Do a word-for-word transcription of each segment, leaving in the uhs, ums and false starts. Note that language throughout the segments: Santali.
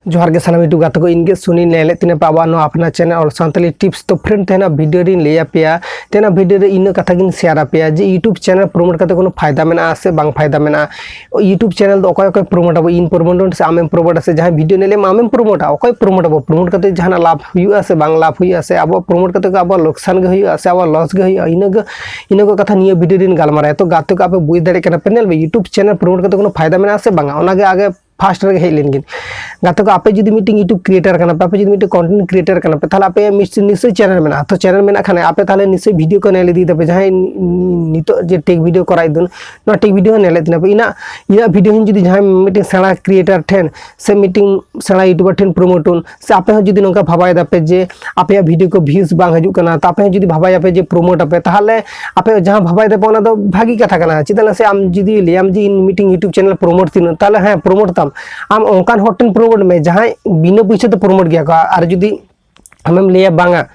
ᱡᱚᱦᱟᱨ ᱜᱮ ᱥᱟᱱᱟᱢ YouTube ᱜᱟᱛᱮ ᱠᱚ, ᱤᱧ ᱜᱮ ᱥᱩᱱᱤᱞ, ᱧᱮᱞᱮᱫ ᱛᱤᱧᱟᱹ ᱯᱮ ᱟᱵᱚᱣᱟᱜ ᱱᱚᱣᱟ ᱟᱯᱱᱟ ᱪᱮᱱᱮᱞ ᱚᱞ ᱥᱟᱱᱛᱟᱲᱤ ᱴᱤᱯᱥ᱾ ᱛᱚ ᱯᱷᱨᱮᱱᱰ, ᱛᱮᱦᱮᱧᱟᱜ ᱵᱷᱤᱰᱤᱭᱳ ᱨᱤᱧ ᱞᱟᱹᱭ ᱟᱯᱮᱭᱟ, ᱛᱮᱦᱮᱧᱟᱜ ᱵᱷᱤᱰᱤᱭᱳ ᱨᱮ ᱤᱱᱟᱹ ᱠᱟᱛᱷᱟ ᱜᱤᱧ ᱥᱮᱭᱟᱨ ᱟᱯᱮᱭᱟ ᱡᱮ YouTube ᱪᱮᱱᱮᱞ ᱯᱨᱳᱢᱳᱴ ᱠᱟᱛᱮ ᱠᱳᱱᱳ ᱯᱷᱟᱭᱫᱟ ᱢᱮᱱᱟᱜᱼᱟ ᱥᱮ ᱵᱟᱝ ᱯᱷᱟᱭᱫᱟ ᱢᱮᱱᱟᱜᱼᱟ᱾ YouTube ᱪᱮᱱᱮᱞ ᱫᱚ ᱚᱠᱚᱭ ᱚᱠᱚᱭ ᱯᱨᱳᱢᱳᱴ ᱟᱵᱚ, ᱤᱧ ᱯᱨᱳᱢᱳᱴ ᱥᱮ ᱟᱢᱮᱢ ᱯᱨᱳᱢᱳᱴᱟ, ᱥᱮ ᱡᱟᱦᱟᱸᱭ ᱵᱷᱤᱰᱤᱭᱳ ᱧᱮᱞᱮᱢ ᱟᱢᱮᱢ ᱯᱨᱳᱢᱳᱴᱟ, ᱚᱠᱚᱭ ᱯᱨᱳᱢᱳᱴ ᱟᱵᱚ, ᱯᱨᱳᱢᱳᱴ ᱠᱟᱛᱮ ᱡᱟᱦᱟᱱᱟᱜ ᱞᱟᱵᱷ ᱦᱩᱭᱩᱜᱼᱟ ᱥᱮ ᱵᱟᱝ ᱞᱟᱵᱷ ᱦᱩᱭᱩᱜᱼᱟ, ᱥᱮ ᱟᱵᱚᱣᱟᱜ ᱯᱨᱳᱢᱳᱴ ᱠᱟᱛᱮ ᱠᱚ ᱟᱵᱚᱣᱟᱜ ᱞᱚᱠᱥᱟᱱ ᱜᱮ ᱦᱩᱭᱩᱜᱼᱟ ᱥᱮ ᱟᱵᱚᱣᱟᱜ ᱞᱚᱥ ᱜᱮ ᱦᱩᱭᱩᱜᱼᱟ, ᱤᱱᱟᱹ ᱜᱮ, ᱤᱱᱟᱹ ᱠᱚ ᱠᱟᱛᱷᱟ ᱱᱤᱭᱟᱹ ᱵᱷᱤᱰᱤᱭᱳ ᱨᱤᱧ ᱜᱟᱞᱢᱟᱨᱟᱭᱟ᱾ ᱛᱚ ᱜᱟᱛᱮ ᱠᱚ, ᱟᱯᱮ ᱵᱩᱡᱽ ᱫᱟᱲᱮᱭᱟᱜ ᱠᱟᱱᱟ ᱯᱮ, ᱧᱮᱞ ᱯᱮ YouTube ᱪᱮᱱᱮᱞ ᱯᱨᱳᱢᱳᱴ ᱠᱟᱛᱮ ᱠᱳᱱᱳ ᱯᱷᱟᱭᱫᱟ ᱢᱮᱱᱟᱜᱼᱟ ᱥᱮ ᱵᱟᱝᱟ, ᱚᱱᱟᱜᱮ ᱟᱜᱮ ᱯᱷᱟᱥᱴ ᱨᱮᱜᱮ ᱦᱮᱡ ᱞᱮᱱ ᱜᱤᱧ᱾ ᱜᱟᱛᱮ ᱠᱚ, ᱟᱯᱮ ᱡᱩᱫᱤ ᱢᱤᱫᱴᱮᱱ YouTube ᱠᱨᱤᱭᱮᱴᱟᱨ ᱠᱟᱱᱟ ᱯᱮ, ᱟᱯᱮ ᱡᱩᱫᱤ ᱢᱤᱫᱴᱮᱱ ᱠᱚᱱᱴᱮᱱᱴ ᱠᱨᱤᱭᱮᱴᱟᱨ ᱠᱟᱱᱟ ᱯᱮ, ᱛᱟᱦᱚᱞᱮ ᱟᱯᱮᱭᱟᱜ ᱱᱤᱥᱪᱚᱭ, ᱱᱤᱥᱪᱚᱭ ᱪᱮᱱᱮᱞ ᱢᱮᱱᱟᱜᱼᱟ᱾ ᱛᱚ ᱪᱮᱱᱮᱞ ᱢᱮᱱᱟᱜ ᱠᱷᱟᱱ ᱟᱯᱮ ᱛᱟᱦᱚᱞᱮ ᱱᱤᱥᱪᱚᱭ ᱵᱷᱤᱰᱤᱭᱳ ᱠᱚ ᱧᱮᱞ ᱤᱫᱤᱭ ᱛᱟᱯᱮ, ᱡᱟᱦᱟᱸᱭ ᱱᱤᱛᱚᱜ ᱡᱮ ᱴᱮᱠ ᱵᱷᱤᱰᱤᱭᱳ ᱠᱚᱨᱟᱣ ᱤᱫᱩᱱ, ᱱᱚᱣᱟ ᱴᱮᱠ ᱵᱷᱤᱰᱤᱭᱳ ᱦᱚᱸ ᱧᱮᱞᱮᱫ ᱛᱟᱦᱮᱱᱟ ᱯᱮ᱾ ᱤᱧᱟᱹᱜ, ᱤᱧᱟᱹᱜ ᱵᱷᱤᱰᱤᱭᱳ ᱦᱚᱸ ᱡᱩᱫᱤ ᱡᱟᱦᱟᱸᱭ ᱢᱤᱫᱴᱮᱱ ᱥᱮᱬᱟ ᱠᱨᱤᱭᱮᱴᱟᱨ ᱴᱷᱮᱱ ᱥᱮ ᱢᱤᱫᱴᱮᱱ ᱥᱮᱬᱟ YouTuber ᱴᱷᱮᱱ ᱯᱨᱳᱢᱳᱴ ᱩᱱ, ᱥᱮ ᱟᱯᱮ ᱦᱚᱸ ᱡᱩᱫᱤ ᱱᱚᱝᱠᱟ ᱵᱷᱟᱵᱟᱭ ᱫᱟᱯᱮ ᱡᱮ ᱟᱯᱮᱭᱟᱜ ᱵᱷᱤᱰᱤᱭᱳ ᱠᱚ ᱵᱷᱤᱭᱩᱥ ᱵᱟᱝ ᱦᱤᱡᱩᱜ ᱠᱟᱱᱟ, ᱛᱚ ᱟᱯᱮ ᱦᱚᱸ ᱡᱩᱫᱤ ᱵᱷᱟᱵᱟᱭ ᱫᱟᱯᱮ ᱡᱮ ᱯᱨᱳᱢᱳᱴ ᱟᱯᱮ, ᱛᱟᱦᱚᱞᱮ ᱟᱯᱮ ᱡᱟᱦᱟᱸ ᱵᱷᱟᱵᱟᱭ ᱫᱟᱯᱮ ᱚᱱᱟ ᱫᱚ ᱵᱷᱟᱹᱜᱤ ᱠᱟᱛᱷᱟ ᱠᱟᱱᱟ᱾ ᱪᱮᱫᱟᱜ ᱥᱮ ᱟᱢ ᱡᱩᱫᱤ ᱞᱟᱹᱭᱟᱢ ᱡᱮ ᱤᱧ ᱢᱤᱫᱴᱮᱱ YouTube ᱪᱮᱱᱮᱞ ᱯᱨᱳᱢᱳᱴ ᱛᱤᱧ, ᱛᱟᱦᱚᱞᱮ ᱦᱮᱸ, ᱯᱨᱳᱢᱳᱴ ᱛᱟᱢ᱾ ᱟᱢ ᱚᱱᱠᱟᱱ ᱦᱚᱲ ᱴᱷᱮᱱ ᱯᱨᱳᱢᱳᱴ ᱢᱮ ᱡᱟᱦᱟᱸᱭ ᱵᱤᱱᱟᱹ ᱯᱩᱭᱥᱟᱹ ᱛᱮ ᱯᱨᱳᱢᱳᱴ ᱜᱮᱭᱟ ᱠᱚ᱾ ᱟᱨ ᱡᱩᱫᱤ ᱟᱢᱮᱢ ᱞᱟᱹᱭᱟ ᱵᱟᱝᱟ,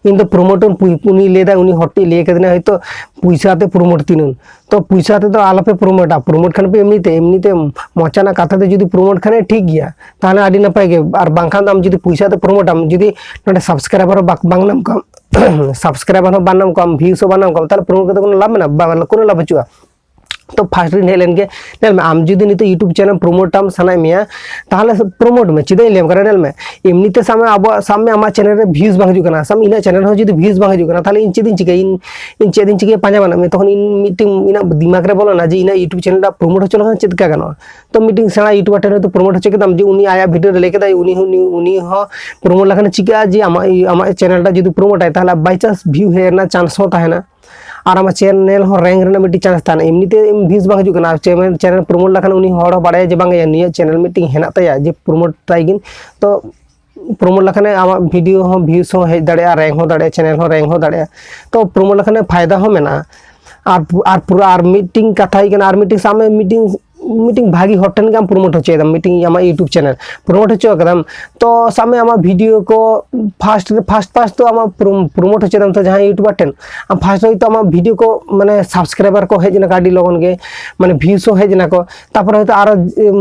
ᱤᱧ ᱫᱚ ᱯᱨᱳᱢᱳᱴ, ᱩᱱᱤ ᱞᱟᱹᱭ ᱫᱟᱭ, ᱩᱱᱤ ᱦᱚᱲ ᱴᱷᱮᱱ ᱞᱟᱹᱭ ᱠᱟᱫᱤᱧᱟ ᱦᱚᱭᱛᱳ ᱯᱩᱭᱥᱟᱹ ᱛᱮ ᱯᱨᱳᱢᱳᱴ ᱛᱤᱧᱟᱹ, ᱛᱚ ᱯᱩᱭᱥᱟᱹ ᱛᱮᱫᱚ ᱟᱞᱚᱯᱮ ᱯᱨᱳᱢᱳᱴᱟ᱾ ᱯᱨᱳᱢᱳᱴ ᱠᱷᱟᱱ ᱯᱮ ᱮᱢᱱᱤ ᱛᱮ, ᱮᱢᱱᱤ ᱛᱮ ᱢᱚᱪᱟ ᱨᱮᱱᱟᱜ ᱠᱟᱛᱷᱟ ᱛᱮ ᱡᱩᱫᱤ ᱯᱨᱳᱢᱳᱴ ᱠᱷᱟᱱᱮ ᱴᱷᱤᱠ ᱜᱮᱭᱟ, ᱛᱟᱦᱚᱞᱮ ᱟᱹᱰᱤ ᱱᱟᱯᱟᱭ ᱜᱮ᱾ ᱟᱨ ᱵᱟᱝᱠᱷᱟᱱ ᱫᱚ ᱟᱢ ᱡᱩᱫᱤ ᱯᱩᱭᱥᱟᱹ ᱛᱮ ᱯᱨᱳᱢᱳᱴᱟᱢ, ᱡᱩᱫᱤ ᱱᱚᱰᱮ ᱥᱟᱵᱥᱠᱨᱟᱭᱵᱟᱨ ᱦᱚᱸ ᱵᱟᱝ ᱧᱟᱢ ᱠᱚᱣᱟᱢ, ᱥᱟᱵᱥᱠᱨᱟᱭᱵᱟᱨ ᱦᱚᱸ ᱵᱟᱝ ᱧᱟᱢ ᱠᱚᱣᱟᱢ, ᱵᱷᱤᱭᱩᱥ ᱦᱚᱸ ᱵᱟᱝ ᱧᱟᱢ ᱠᱚᱣᱟᱢ, ᱛᱟᱦᱚᱞᱮ ᱯᱨᱳᱢᱳᱴ ᱠᱟᱛᱮ ᱠᱳᱱᱳ ᱞᱟᱵᱷ ᱢᱮᱱᱟᱜᱼᱟ? ᱵᱟ-, ᱠᱳᱱᱳ ᱞᱟᱵᱷ ᱵᱟᱹᱪᱩᱜᱼᱟ᱾ ᱛᱚ ᱯᱷᱟᱥᱴ ᱨᱤᱧ ᱦᱮᱡ ᱞᱮᱱ ᱜᱮ, ᱧᱮᱞ ᱢᱮ, ᱟᱢ ᱡᱩᱫᱤ ᱱᱤᱛᱚᱜ YouTube ᱪᱮᱱᱮᱞ ᱯᱨᱳᱢᱳᱴᱟᱢ ᱥᱟᱱᱟᱭᱮᱫ ᱢᱮᱭᱟ, ᱛᱟᱦᱚᱞᱮ ᱯᱨᱳᱢᱳᱴ ᱢᱮ᱾ ᱪᱮᱫᱟᱜ ᱤᱧ ᱞᱟᱹᱭᱟᱢ ᱠᱟᱱᱟ, ᱧᱮᱞ ᱢᱮ, ᱮᱢᱱᱤ ᱛᱮ ᱥᱟᱵ ᱢᱮ, ᱟᱵᱚᱣᱟᱜ, ᱥᱟᱵ ᱢᱮ, ᱟᱢᱟᱜ ᱪᱮᱱᱮᱞ ᱨᱮ ᱵᱷᱤᱭᱩᱥ ᱵᱟᱝ ᱦᱤᱡᱩᱜ ᱠᱟᱱᱟ, ᱥᱟᱵ ᱢᱮ, ᱤᱧᱟᱹᱜ ᱪᱮᱱᱮᱞ ᱦᱚᱸ ᱡᱩᱫᱤ ᱵᱷᱤᱭᱩᱥ ᱵᱟᱝ ᱦᱤᱡᱩᱜ ᱠᱟᱱᱟ, ᱛᱟᱦᱚᱞᱮ ᱤᱧ ᱪᱮᱫ ᱤᱧ ᱪᱤᱠᱟᱹᱭᱟ? ᱤᱧ, ᱤᱧ ᱪᱮᱫ ᱤᱧ ᱪᱤᱠᱟᱹᱭᱟ? ᱯᱟᱸᱡᱟ ᱵᱟᱹᱱᱩᱜ ᱢᱮ᱾ ᱛᱚᱠᱷᱚᱱ ᱤᱧ ᱢᱤᱫᱴᱮᱱ ᱤᱧᱟᱹᱜ ᱫᱤᱢᱟᱜᱽ ᱨᱮ ᱵᱚᱞᱚᱱᱟ ᱡᱮ ᱤᱧᱟᱹᱜ YouTube ᱪᱮᱱᱮᱞ ᱴᱟᱜ ᱯᱨᱳᱢᱳᱴ ᱦᱚᱪᱚ ᱞᱮᱠᱷᱟᱱ ᱪᱮᱫ ᱞᱮᱠᱟ ᱜᱟᱱᱚᱜᱼᱟ? ᱛᱚ ᱢᱤᱫᱴᱮᱱ ᱥᱮᱬᱟ YouTuber ᱴᱷᱮᱱ ᱦᱚᱭᱛᱳ ᱯᱨᱳᱢᱳᱴ ᱦᱚᱪᱚ ᱠᱮᱫᱟᱢ, ᱡᱮ ᱩᱱᱤ ᱟᱭᱟᱜ ᱵᱷᱤᱰᱤᱭᱳ ᱨᱮ ᱞᱟᱹᱭ ᱠᱮᱫᱟᱭ, ᱩᱱᱤ ᱦᱚᱸ, ᱩᱱᱤ, ᱩᱱᱤ ᱦᱚᱸ ᱯᱨᱳᱢᱳᱴ ᱞᱮᱠᱷᱟᱱ ᱪᱤᱠᱟᱹᱜᱼᱟ? ᱡᱮ ᱟᱢᱟᱜ, ᱟᱢᱟᱜ ᱪᱮᱱᱮᱞ ᱴᱟᱜ ᱡᱩᱫᱤ ᱯᱨᱳᱢᱳᱴᱟᱭ, ᱛᱟᱦᱚᱞᱮ ᱵᱟᱭ ᱪᱟᱱᱥ ᱵᱷᱤᱭᱩ ᱦᱮᱡ ᱨᱮᱱᱟᱜ ᱪᱟᱱᱥ ᱦᱚᱸ ᱛᱟᱦᱮᱱᱟ᱾ ᱟᱨ ᱟᱢᱟᱜ ᱪᱮᱱᱮᱞ ᱦᱚᱸ ᱨᱮᱝᱠ ᱨᱮᱱᱟᱜ ᱢᱤᱫᱴᱤᱡ ᱪᱟᱱᱥ ᱛᱟᱦᱮᱱᱟ᱾ ᱮᱢᱱᱤ ᱛᱮ ᱵᱷᱤᱭᱩᱥ ᱵᱟᱝ ᱦᱤᱡᱩᱜ ᱠᱟᱱᱟ, ᱟᱨ ᱪᱮᱱᱮᱞ, ᱪᱮᱱᱮᱞ ᱯᱨᱳᱢᱳᱴ ᱞᱮᱠᱷᱟᱱ ᱩᱱᱤ ᱦᱚᱲ ᱦᱚᱸ ᱵᱟᱲᱟᱭᱟ ᱡᱮ ᱵᱟᱝ, ᱱᱤᱭᱟᱹ ᱪᱮᱱᱮᱞ ᱢᱤᱫᱴᱤᱡ ᱦᱮᱱᱟᱜ ᱛᱟᱭᱟ, ᱡᱮ ᱯᱨᱳᱢᱳᱴ ᱛᱟᱭ ᱜᱤᱧ᱾ ᱛᱚ ᱯᱨᱳᱢᱳᱴ ᱞᱮᱠᱷᱟᱱᱮ ᱟᱢᱟᱜ ᱵᱷᱤᱰᱤᱭᱳ ᱦᱚᱸ ᱵᱷᱤᱭᱩᱥ ᱦᱚᱸ ᱦᱮᱡ ᱫᱟᱲᱮᱭᱟᱜᱼᱟ, ᱨᱮᱝᱠ ᱦᱚᱸ ᱫᱟᱲᱮᱭᱟᱜᱼᱟ, ᱪᱮᱱᱮᱞ ᱦᱚᱸ ᱨᱮᱝᱠ ᱦᱚᱸ ᱫᱟᱲᱮᱭᱟᱜᱼᱟ᱾ ᱛᱚ ᱯᱨᱳᱢᱳᱴ ᱞᱮᱠᱷᱟᱱᱮ ᱯᱷᱟᱭᱫᱟ ᱦᱚᱸ ᱢᱮᱱᱟᱜᱼᱟ᱾ ᱟᱨ, ᱟᱨ ᱯᱩᱨᱟᱹ ᱟᱨ ᱢᱤᱫᱴᱤᱡ ᱠᱟᱛᱷᱟ ᱦᱩᱭᱩᱜ ᱠᱟᱱᱟ, ᱟᱨ ᱢᱤᱫᱴᱤᱡ ᱥᱟᱵ ᱢᱮ, ᱢᱤᱫᱴᱤᱡ ᱢᱤᱫᱴᱤᱝ ᱵᱷᱟᱜᱤ ᱦᱚᱲ ᱴᱷᱮᱱ ᱜᱮ ᱟᱢ ᱯᱨᱳᱢᱳᱴ ᱦᱚᱪᱚᱭᱮᱫᱟᱢ, ᱢᱤᱫᱴᱤᱝ ᱟᱢᱟᱜ YouTube ᱪᱮᱱᱮᱞ ᱯᱨᱳᱢᱳᱴ ᱦᱚᱪᱚ ᱠᱟᱫᱟᱢ᱾ ᱛᱚ ᱥᱟᱵ ᱢᱮ ᱟᱢᱟᱜ ᱵᱷᱤᱰᱤᱭᱳ ᱠᱚ ᱯᱷᱟᱥᱴ ᱨᱮ ᱯᱷᱟᱥᱴ ᱯᱷᱟᱥᱴ ᱛᱚ ᱟᱢᱟᱜ ᱯᱨᱳᱢᱳᱴ ᱦᱚᱪᱚᱭᱮᱫᱟᱢ, ᱛᱚ ᱡᱟᱦᱟᱸᱭ ᱤᱭᱩᱴᱩᱵᱟᱨ ᱴᱷᱮᱱ ᱟᱢ ᱯᱷᱟᱥᱴ ᱦᱚᱭᱛᱳ ᱟᱢᱟᱜ ᱵᱷᱤᱰᱤᱭᱳ ᱠᱚ ᱢᱟᱱᱮ ᱥᱟᱵᱥᱠᱨᱟᱭᱵᱟᱨ ᱠᱚ ᱦᱮᱡ ᱮᱱᱟ ᱠᱚ ᱟᱹᱰᱤ ᱞᱚᱜᱚᱱ ᱜᱮ, ᱢᱟᱱᱮ ᱵᱷᱤᱭᱩᱥ ᱦᱚᱸ ᱦᱮᱡ ᱮᱱᱟ ᱠᱚ, ᱛᱟᱨᱯᱚᱨᱮ ᱦᱚᱭᱛᱳ ᱟᱨᱚ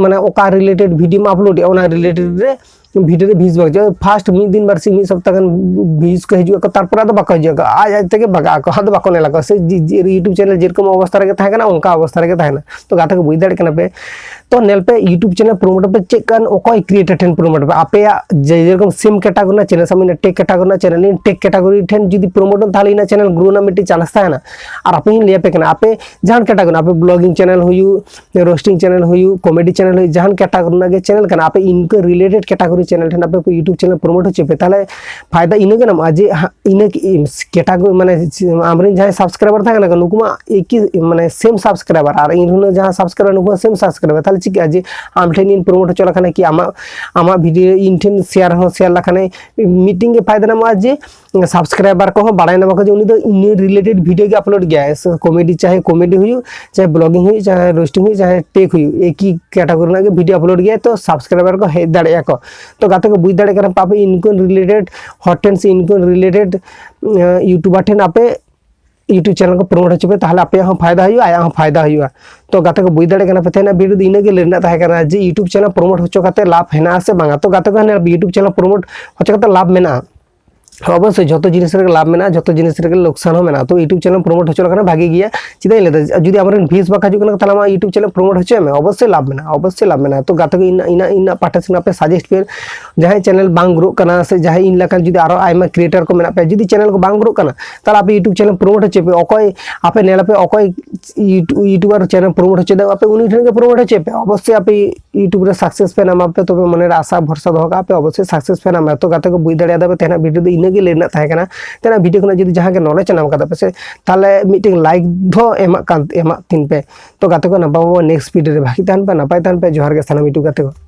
ᱢᱟᱱᱮ ᱚᱠᱟ ᱨᱤᱞᱮᱴᱮᱰ ᱵᱷᱤᱰᱤᱭᱳᱢ ᱟᱯᱞᱳᱰ ᱮᱫᱟ ᱚᱱᱟ ᱨᱤᱞᱮᱴᱮᱰ ᱨᱮ ᱵᱷᱤᱰᱤᱭᱳ ᱨᱮ ᱵᱷᱤᱭᱩᱥ ᱵᱟᱝ ᱦᱤᱡᱩᱜᱼᱟ᱾ ᱯᱷᱟᱥᱴ ᱢᱤᱫ ᱫᱤᱱ ᱵᱟᱨ ᱥᱤᱧ ᱢᱤᱫ ᱥᱚᱯᱛᱟ ᱜᱟᱱ ᱵᱷᱤᱭᱩᱥ ᱠᱚ ᱦᱤᱡᱩᱜ ᱟᱠᱚ, ᱛᱟᱨᱯᱚᱨᱮ ᱟᱫᱚ ᱵᱟᱠᱚ ᱦᱤᱡᱩᱜ ᱟᱠᱚ, ᱟᱡ ᱟᱡ ᱛᱮᱜᱮ ᱵᱟᱜᱟᱜ ᱟᱠᱚ, ᱟᱫᱚ ᱵᱟᱠᱚ ᱧᱮᱞ ᱟᱠᱚ᱾ ᱥᱮ ᱡᱤ- ᱡᱤ- YouTube ᱪᱮᱱᱮᱞ ᱡᱮᱨᱚᱠᱚᱢ ᱚᱵᱚᱥᱛᱟ ᱨᱮᱜᱮ ᱛᱟᱦᱮᱸ ᱠᱟᱱᱟ ᱚᱱᱠᱟ ᱚᱵᱚᱥᱛᱟ ᱨᱮᱜᱮ ᱛᱟᱦᱮᱱᱟ᱾ ᱛᱚ ᱜᱟᱛᱮ ᱠᱚ ᱵᱩᱡᱽ ᱫᱟᱲᱮᱭᱟᱜ ᱠᱟᱱᱟ ᱯᱮ, ᱛᱚ ᱧᱮᱞ ᱯᱮ YouTube ᱪᱮᱱᱮᱞ ᱯᱨᱳᱢᱳᱴ ᱯᱮ ᱪᱮᱫ ᱠᱟᱱ ᱚᱠᱚᱭ ᱠᱨᱤᱭᱮᱴᱟᱨ ᱴᱷᱮᱱ ᱯᱨᱳᱢᱳᱴ ᱯᱮ, ᱟᱯᱮᱭᱟᱜ ᱡᱮ ᱡᱮᱨᱚᱠᱚᱢ ᱥᱮᱢ ᱠᱮᱴᱟᱜᱚᱨᱤ ᱨᱮᱱᱟᱜ ᱪᱮᱱᱮᱞ, ᱥᱟᱵ ᱢᱮ ᱴᱮᱠ ᱠᱮᱴᱟᱜᱚᱨᱤ ᱨᱮᱱᱟᱜ ᱪᱮᱱᱮᱞ, ᱤᱧ ᱴᱮᱠ ᱠᱮᱴᱟᱜᱚᱨᱤ ᱴᱷᱮᱱ ᱡᱩᱫᱤ ᱯᱨᱳᱢᱳᱴ ᱛᱟᱦᱚᱞᱮ ᱤᱧᱟᱹᱜ ᱪᱮᱱᱮᱞ ᱜᱨᱳ ᱨᱮᱱᱟᱜ ᱢᱤᱫᱴᱤᱡ ᱪᱟᱱᱥ ᱛᱟᱦᱮᱱᱟ᱾ ᱟᱨ ᱟᱯᱮ ᱦᱚᱸᱧ ᱞᱟᱹᱭ ᱟᱯᱮ ᱠᱟᱱᱟ, ᱟᱯᱮ ᱡᱟᱦᱟᱱ ᱠᱮᱴᱟᱜᱚᱨᱤ, ᱟᱯᱮ ᱵᱞᱚᱜᱤᱝ ᱪᱮᱱᱮᱞ ᱦᱩᱭᱩᱜ, ᱨᱳᱥᱴᱤᱝ ᱪᱮᱱᱮᱞ ᱦᱩᱭᱩᱜ, ᱠᱚᱢᱮᱰᱤ ᱪᱮᱱᱮᱞ ᱦᱩᱭᱩᱜ, ᱡᱟᱦᱟᱱ ᱠᱮᱴᱟᱜᱚᱨᱤ ᱨᱮᱱᱟᱜ ᱜᱮ ᱪᱮᱱᱮᱞ ᱠᱟᱱᱟ, ᱟᱯᱮ ᱤᱱᱠᱟᱹ ᱨᱤᱞᱮᱴᱮᱰ ᱠᱮᱴᱟᱜᱚᱨᱤ ᱪᱮᱱᱮᱞ ᱴᱷᱮᱱ ᱟᱯᱮ YouTube ᱪᱮᱱᱮᱞ ᱯᱨᱳᱢᱳᱴ ᱦᱚᱪᱚᱭ ᱯᱮ, ᱛᱟᱦᱚᱞᱮ ᱯᱷᱟᱭᱫᱟ ᱤᱱᱟᱹ ᱜᱮ ᱧᱟᱢᱚᱜᱼᱟ ᱡᱮ ᱦᱟ- ᱤᱱᱟᱹ ᱠᱮᱴᱟᱜᱚᱨᱤ ᱢᱟᱱᱮ ᱟᱢᱨᱮᱱ ᱡᱟᱦᱟᱸᱭ ᱥᱟᱵᱥᱠᱨᱟᱭᱵᱟᱨ ᱛᱟᱦᱮᱸ ᱠᱟᱱᱟ ᱠᱚ, ᱱᱩᱠᱩ ᱢᱟ ᱮᱠᱤ ᱢᱟᱱᱮ ᱥᱮᱢ ᱥᱟᱵᱥᱠᱨᱟᱭᱵᱟᱨ, ᱟᱨ ᱤᱧ ᱨᱮᱱ ᱡᱟᱦᱟᱸ ᱥᱟᱵᱥᱠᱨᱟᱭᱵᱟᱨ ᱱᱩᱠᱩ ᱦᱚᱸ ᱥᱮᱢ ᱥᱟᱵᱥᱠᱨᱟᱭᱵᱟᱨ, ᱛᱟᱦᱚᱞᱮ ᱪᱤᱠᱟᱹᱜᱼᱟ ᱡᱮ ᱟᱢ ᱴᱷᱮᱱ ᱤᱧ ᱯᱨᱳᱢᱳᱴ ᱦᱚᱪᱚ ᱞᱮᱠᱷᱟᱱ ᱠᱤ ᱟᱢᱟᱜ ᱟᱢᱟᱜ ᱵᱷᱤᱰᱤᱭᱳ ᱤᱧ ᱴᱷᱮᱱ ᱥᱮᱭᱟᱨ ᱦᱚᱸ ᱥᱮᱭᱟᱨ ᱞᱮᱠᱷᱟᱱ ᱢᱤᱫᱴᱤᱝ ᱜᱮ ᱯᱷᱟᱭᱫᱟ ᱧᱟᱢᱚᱜᱼᱟ ᱡᱮ ᱥᱟᱵᱥᱠᱨᱟᱭᱵᱟᱨ ᱠᱚᱦᱚᱸ ᱵᱟᱲᱟᱭ ᱧᱟᱢᱟ ᱠᱚ ᱡᱮ ᱩᱱᱤ ᱫᱚ ᱤᱱᱟᱹ ᱨᱤᱞᱮᱴᱮᱰ ᱵᱷᱤᱰᱤᱭᱳ ᱜᱮ ᱟᱯᱞᱳᱰ ᱜᱮᱭᱟᱭ, ᱥᱮ ᱠᱚᱢᱮᱰᱤ ᱪᱟᱦᱮ ᱠᱚᱢᱮᱰᱤ ᱦᱩᱭᱩᱜ, ᱪᱟᱦᱮ ᱵᱞᱚᱜᱤᱝ ᱦᱩᱭᱩᱜ, ᱪᱟᱦᱮ ᱨᱳᱥᱴᱤᱝ ᱦᱩᱭᱩᱜ, ᱪᱟᱦᱮ ᱴᱮᱠ ᱦᱩᱭᱩᱜ, ᱮᱠᱤ ᱠᱮᱴᱟᱜᱚᱨᱤ ᱨᱮᱱᱟᱜ ᱜᱮ ᱵᱷᱤᱰᱤᱭᱳ ᱟᱯᱞᱳᱰ ᱜᱮᱭᱟᱭ, ᱛᱚ ᱥᱟᱵᱥᱠᱨᱟᱭᱵᱟᱨ ᱠᱚ ᱦᱮᱡ ᱫᱟᱲᱮᱭᱟᱜᱼᱟ ᱠᱚ᱾ ᱛᱚ ᱜᱟᱛᱮ ᱠᱚ ᱵᱩᱡᱽ ᱫᱟᱲᱮᱭᱟᱜ ᱠᱟᱱᱟ ᱯᱮ, ᱟᱯᱮ ᱤᱱᱠᱟᱹ ᱨᱤᱞᱮᱴᱮᱰ ᱦᱚᱲ ᱴᱷᱮᱱ ᱥᱮ ᱤᱱᱠᱟᱹ ᱨᱤᱞᱮᱴᱮᱰ ᱤᱭᱩᱴᱩᱵᱟᱨ ᱴᱷᱮᱱ ᱟᱯᱮ YouTube ᱪᱮᱱᱮᱞ ᱠᱚ ᱯᱨᱳᱢᱳᱴ ᱦᱚᱪᱚ ᱯᱮ, ᱛᱟᱦᱚᱞᱮ ᱟᱯᱮᱭᱟᱜ ᱦᱚᱸ ᱯᱷᱟᱭᱫᱟ ᱦᱩᱭᱩᱜᱼᱟ, ᱟᱭᱟᱜ ᱦᱚᱸ ᱯᱷᱟᱭᱫᱟ ᱦᱩᱭᱩᱜᱼᱟ᱾ ᱛᱚ ᱜᱟᱛᱮ ᱠᱚ ᱵᱩᱡᱽ ᱫᱟᱲᱮᱭᱟᱜ ᱠᱟᱱᱟ ᱯᱮ, ᱛᱮᱦᱮᱧᱟᱜ ᱵᱷᱤᱰᱤᱭᱳ ᱫᱚ ᱤᱱᱟᱹᱜ ᱜᱮ ᱞᱟᱹᱭ ᱨᱮᱱᱟᱜ ᱛᱟᱦᱮᱸ ᱠᱟᱱᱟ ᱡᱮ YouTube ᱪᱮᱱᱮᱞ ᱯᱨᱳᱢᱳᱴ ᱦᱚᱪᱚ ᱠᱟᱛᱮ ᱞᱟᱵᱷ ᱦᱮᱱᱟᱜᱼᱟ ᱥᱮ ᱵᱟᱝᱟ᱾ ᱛᱚ ᱜᱟᱛᱮ ᱠᱚ, ᱦᱮᱸ, YouTube ᱪᱮᱱᱮᱞ ᱯᱨᱳᱢᱳᱴ ᱦᱚᱪᱚ ᱠᱟᱛᱮ ᱞᱟᱵᱷ ᱢᱮᱱᱟᱜᱼᱟ, ᱚᱵᱚᱥᱥᱳᱭ ᱡᱷᱚᱛᱚ ᱡᱤᱱᱤᱥ ᱨᱮᱜᱮ ᱞᱟᱵᱷ ᱢᱮᱱᱟᱜᱼᱟ, ᱡᱷᱚᱛᱚ ᱡᱤᱱᱤᱥ ᱨᱮᱜᱮ ᱞᱳᱠᱥᱟᱱ ᱦᱚᱸ ᱢᱮᱱᱟᱜᱼᱟ᱾ ᱛᱚ YouTube ᱪᱮᱱᱮᱞ ᱯᱨᱳᱢᱳᱴ ᱦᱚᱪᱚ ᱞᱮᱠᱷᱟᱱ ᱵᱷᱟᱜᱤ ᱜᱮᱭᱟ᱾ ᱪᱮᱫᱟᱜ ᱤᱧ ᱞᱟᱹᱭᱫᱟ, ᱡᱩᱫᱤ ᱟᱢᱨᱮᱱ ᱵᱷᱤᱭᱩᱥ ᱵᱟᱠᱚ ᱦᱤᱡᱩᱜ ᱠᱟᱱᱟ, ᱛᱟᱦᱚᱞᱮ ᱟᱢᱟᱜ YouTube ᱪᱮᱱᱮᱞ ᱯᱨᱳᱢᱳᱴ ᱦᱚᱪᱚᱭ ᱢᱮ, ᱚᱵᱚᱥᱥᱳᱭ ᱞᱟᱵᱷ ᱢᱮᱱᱟᱜᱼᱟ, ᱚᱵᱚᱥᱥᱳᱭ ᱞᱟᱵᱷ ᱢᱮᱱᱟᱜᱼᱟ᱾ ᱛᱚ ᱜᱟᱛᱮ ᱠᱚ, ᱤᱧ ᱤᱧᱟᱹᱜ ᱤᱧᱟᱹᱜ ᱯᱟᱦᱴᱟ ᱥᱮᱫ ᱟᱯᱮ ᱥᱟᱡᱮᱥᱴ ᱯᱮ, ᱡᱟᱦᱟᱸᱭ ᱪᱮᱱᱮᱞ ᱵᱟᱝ ᱜᱨᱳᱜ ᱠᱟᱱᱟ ᱥᱮ ᱡᱟᱦᱟᱸᱭ ᱤᱧ ᱞᱮᱠᱟᱱ ᱡᱩᱫᱤ ᱟᱨᱚ ᱟᱭᱢᱟ ᱠᱨᱤᱭᱮᱴᱟᱨ ᱠᱚ ᱢᱮᱱᱟᱜ ᱯᱮᱭᱟ, ᱡᱩᱫᱤ ᱪᱮᱱᱮᱞ ᱠᱚ ᱵᱟᱝ ᱜᱨᱳᱜ ᱠᱟᱱᱟ, ᱛᱟᱦᱚᱞᱮ ᱟᱯᱮ YouTube ᱪᱮᱱᱮᱞ ᱯᱨᱳᱢᱳᱴ ᱦᱚᱪᱚᱭ ᱯᱮ᱾ ᱚᱠᱚᱭ ᱟᱯᱮ ᱧᱮᱞ ᱟᱯᱮ ᱚᱠᱚᱭ ᱤᱭᱩᱴᱩᱵᱟᱨ ᱪᱮᱱᱮᱞ ᱯᱨᱳᱢᱳᱴ ᱦᱚᱪᱚᱭᱮᱫᱟ, ᱟᱯᱮ ᱩᱱᱤ ᱴᱷᱮᱱ ᱜᱮ ᱯᱨᱳᱢᱳᱴ ᱦᱚᱪᱚᱭ ᱯᱮ, ᱚᱵᱚᱥᱥᱳᱭ ᱟᱯᱮ YouTube ᱨᱮ ᱥᱟᱠᱥᱮᱥ ᱯᱮ ᱧᱟᱢᱟ ᱯᱮ, ᱛᱚᱵᱮ ᱢᱚᱱᱮᱨᱮ ᱟᱥᱟ ᱵᱷᱚᱨᱥᱟ ᱫᱚᱦᱚ ᱠᱟᱜᱼᱟ ᱯᱮ, ᱚᱵᱚᱥᱥᱳᱭ ᱥᱟᱠᱥᱮᱥ ᱯᱮ ᱧᱟᱢᱟ᱾ ᱛᱚ ᱜᱟᱛᱮ ᱠᱚ ᱵᱩᱡᱽ ᱫᱟᱲᱮᱭᱟᱫᱟ ᱯᱮ, ᱛᱮᱦᱮᱧᱟᱜ ᱵᱷᱤᱰᱤᱭᱳ ᱫᱚ ᱤᱱᱟᱹᱜ ᱜᱮ ᱞᱟᱹᱭ ᱨᱮᱱᱟᱜ ᱛᱟᱦᱮᱸ ᱠᱟᱱᱟ᱾ ᱛᱮᱦᱮᱧᱟᱜ ᱵᱷᱤᱰᱤᱭᱳ ᱠᱷᱚᱱᱟᱜ ᱡᱩᱫᱤ ᱡᱟᱦᱟᱸ ᱜᱮ ᱱᱚᱞᱮᱡᱽ ᱧᱟᱢ ᱠᱟᱫᱟ ᱯᱮ ᱥᱮ, ᱛᱟᱦᱚᱞᱮ ᱢᱤᱫᱴᱮᱱ ᱞᱟᱭᱤᱠ ᱫᱚ ᱮᱢᱟᱜ ᱠᱟᱱ ᱮᱢᱟᱜ ᱛᱤᱧ ᱯᱮ᱾ ᱛᱚ ᱜᱟᱛᱮ ᱠᱚ, ᱱᱟᱯᱟᱭ ᱵᱟᱵᱚ ᱱᱮᱠᱥᱴ ᱵᱷᱤᱰᱤᱭᱳ ᱨᱮ ᱵᱷᱟᱜᱤ ᱛᱟᱦᱮᱱ ᱯᱮ, ᱱᱟᱯᱟᱭ ᱛᱟᱦᱮᱱ ᱯᱮ᱾ ᱡᱚᱦᱟᱨ ᱜᱮ ᱥᱟᱱᱟᱢ YouTube ᱜᱟᱛᱮ ᱠᱚ᱾